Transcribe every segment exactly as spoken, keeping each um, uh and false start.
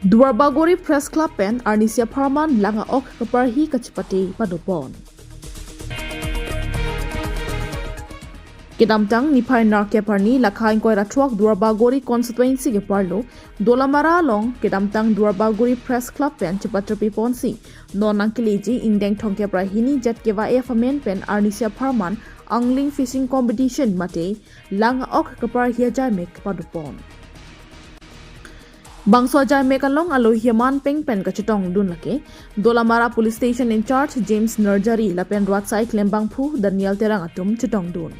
Duarbagori Press Club pen arnisi apharman lang a-ok kaparhi kachepate padopon. Kedamtang niphai nerkep arni lakha ingkoi ra throk Duarbagori constituency keparlo Dolamara along kedamtang Duarbagori Press Club pen chepaterpi ponsi non nangkeleji ingdeng thomkep ra hini Jet K Y F amen pen arnisi apharman angling fishing competition mate lang a-ok kaparhi ajaimek padopon. Bangso ajaimek along alohi aman peng pen kachetongdun lake Dolamara Police Station in charge James Narjari lapen rat asai klembangphu Daniel Terang atum chetongdun.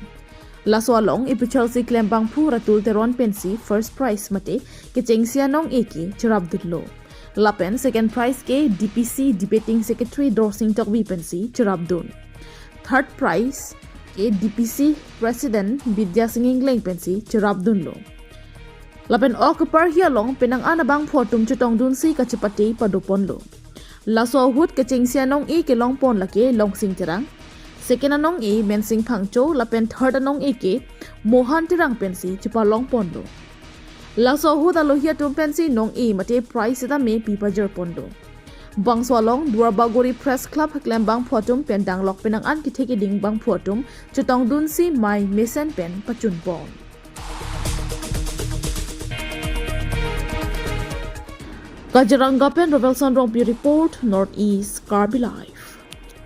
Laso along ipichalsi klembangphu Ratul Teron pensi first prize mate kechengsi anong-e ke cherapdunlo. Lapen second prize ke D P C Debating Secretary Dorsing Tokbi pensi cherapdun. Third prize ke D P C President Bidya Sing Engleng pensi cherapdunlo. Lapen ok kaparhi along penang an abangphu atum chetongdunsi kachepate padoponlo. Laso ahut kechengsi anong-e kelongpon lake Longsing Terang, second anong-e Mensing Phangcho lapen third anong-e ke Mohan Terang pensi chepalongponlo. Laso ahut alohi atum pensi nong-e mate prize sitame pi pajirponlo. Bangso along Duarbagori Press Club klembangphu atum pen danglok penang an kethe keding bangphu atum chetongdunsi mei mesen pen pachunpon. Kaziranga pen Rovelson Rongpi report, North East Karbi Live.